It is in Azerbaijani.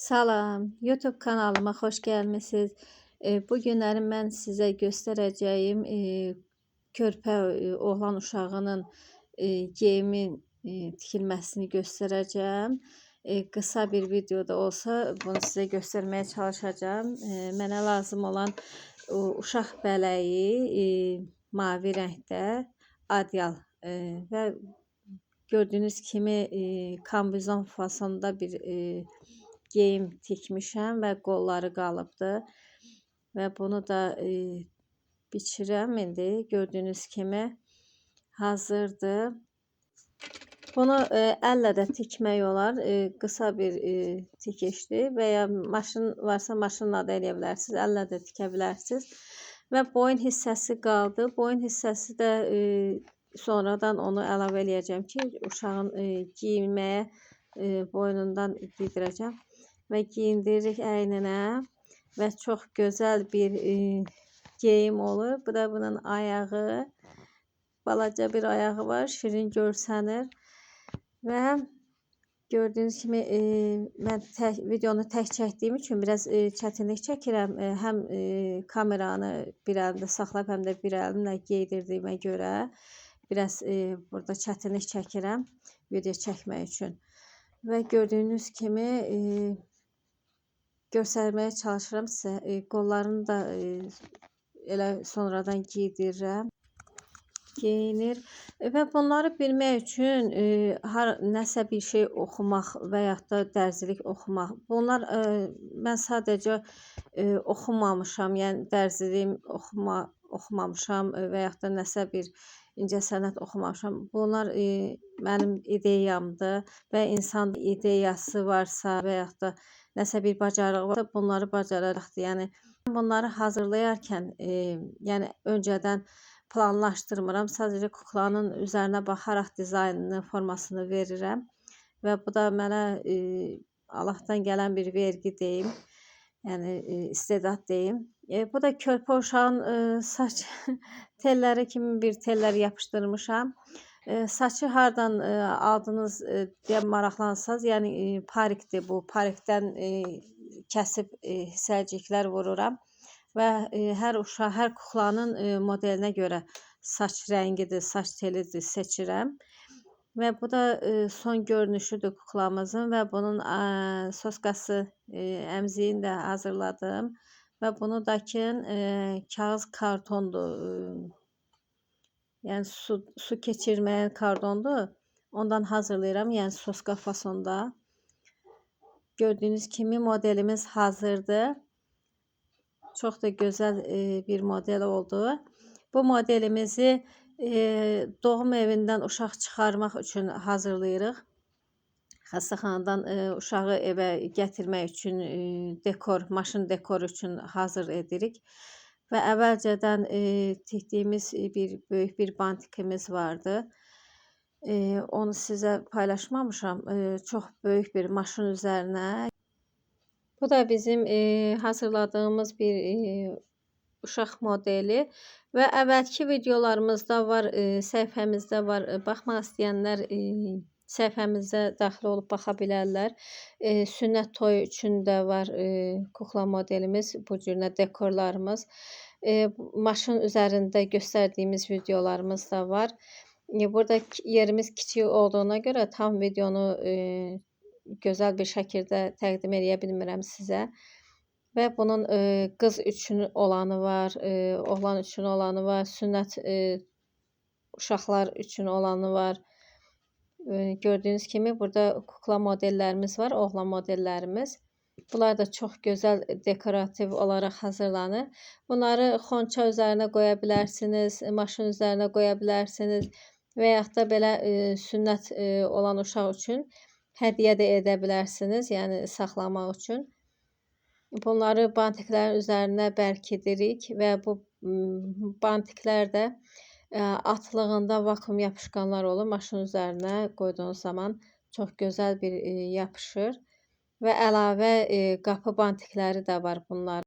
Salam, YouTube kanalıma xoş gəlmisiniz. Bu günləri mən sizə göstərəcəyim körpə oğlan uşağının geyimin tikilməsini göstərəcəm. Qısa bir videoda olsa bunu sizə göstərməyə çalışacağam. Mənə lazım olan uşaq bələyi mavi rəngdə adyal və gördüyünüz kimi kombinezon fasonda bir geyim tikmişəm və qolları qalıbdır və bunu da biçirəm indi. Gördüyünüz kimi hazırdır. Bunu əllə də tikmək olar. Qısa bir tikişdir və ya maşın varsa maşınla da eləyə bilərsiniz, əllə də tikə bilərsiniz. Və boyun hissəsi qaldı. Boyun hissəsi də sonradan onu əlavə eləyəcəm ki, uşağın geyinməyə boynundan giydirəcəm və geyindiririk əyninə və çox gözəl bir geyim olur. Bu da bunun ayağı. Balaca bir ayağı var, şirin görsənir. Və gördüyünüz kimi mən videonu tək çəkdiyim üçün biraz çətinlik çəkirəm. Həm kameranı bir əlimdə saxlayıb, həm də bir əlimlə geydirdiyimə görə biraz burada çətinlik çəkirəm video çəkmək üçün. Və gördüyünüz kimi göstərməyə çalışıram sizə. Qollarını da elə sonradan giydirirəm. Geyinir və bunları bilmək üçün nəsə bir şey oxumaq və yaxud da dərzilik oxumaq. Bunlar mən sadəcə oxumamışam, yəni dərziliyim oxumamışam və yaxud da nəsə bir incəsənət oxumamışam. Bunlar mənim ideyamdır və insan ideyası varsa və yaxud da nəsə bir bacarığı varsa bunları bacararaqdır. Yəni bunları hazırlayarkən yəni öncədən planlaşdırmıram. Sadəcə kuklanın üzərinə baxaraq dizaynını, formasını verirəm və bu da mənə Allahdan gələn bir vergi deyim. Yəni istedad deyim. Bu da körpə uşağın saç telləri kimi bir tellər yapışdırmışam. Saçı hardan aldınız deyə maraqlansanız, yəni parikdir bu. Parikdən kəsib hissəciklər vururam və hər uşaq, hər kuklanın modelinə görə saç rəngidir, saç telidir seçirəm. Və bu da son görünüşüdür kuklamızın və bunun soskası, əmziyini də hazırladım. Və bunu da ki, kağız kartondur. Yəni su keçirməyən kartondur. Ondan hazırlayıram, yəni soska fasonda. Gördüyünüz kimi modelimiz hazırdır. Çox da gözəl bir model oldu. Bu modelimizi doğum evindən uşaq çıxarmaq üçün hazırlayırıq. Xəstəxanadan uşağı evə gətirmək üçün dekor, maşın dekoru üçün hazır edirik. Və əvvəlcədən tikdiyimiz bir böyük bir bantikimiz vardı. Onu sizə paylaşmamışam. Çox böyük bir maşın üzərinə. Bu da bizim hazırladığımız bir uşaq modeli və əvvəlki videolarımızda var, səhifəmizdə var. Baxmaq istəyənlər səhifəmizə daxil olub baxa bilərlər. Sünnət toyu üçün də var kukla modelimiz, bu cürə dekorlarımız. Maşın üzərində göstərdiyimiz videolarımız da var. Burada yerimiz kiçik olduğuna görə tam videonu gözəl bir şəkildə təqdim eləyə bilmirəm sizə. Və bunun qız üçün olanı var, oğlan üçün olanı var, sünnət uşaqlar üçün olanı var. Gördüyünüz kimi burada kukla modellərimiz var, oğlan modellərimiz. Bunlar da çox gözəl dekorativ olaraq hazırlanır. Bunları xonça üzərinə qoya bilərsiniz, maşın üzərinə qoya bilərsiniz və yaxud da belə sünnət olan uşaq üçün hədiyyə də edə bilərsiniz, yəni saxlamaq üçün. Bunları bantiklərin üzərinə bərkidirik və bu bantiklər də atlığında vakuum yapışqanlar olur. Maşın üzərinə qoyduğunuz zaman çox gözəl bir yapışır və əlavə qapı bantikləri də var bunların.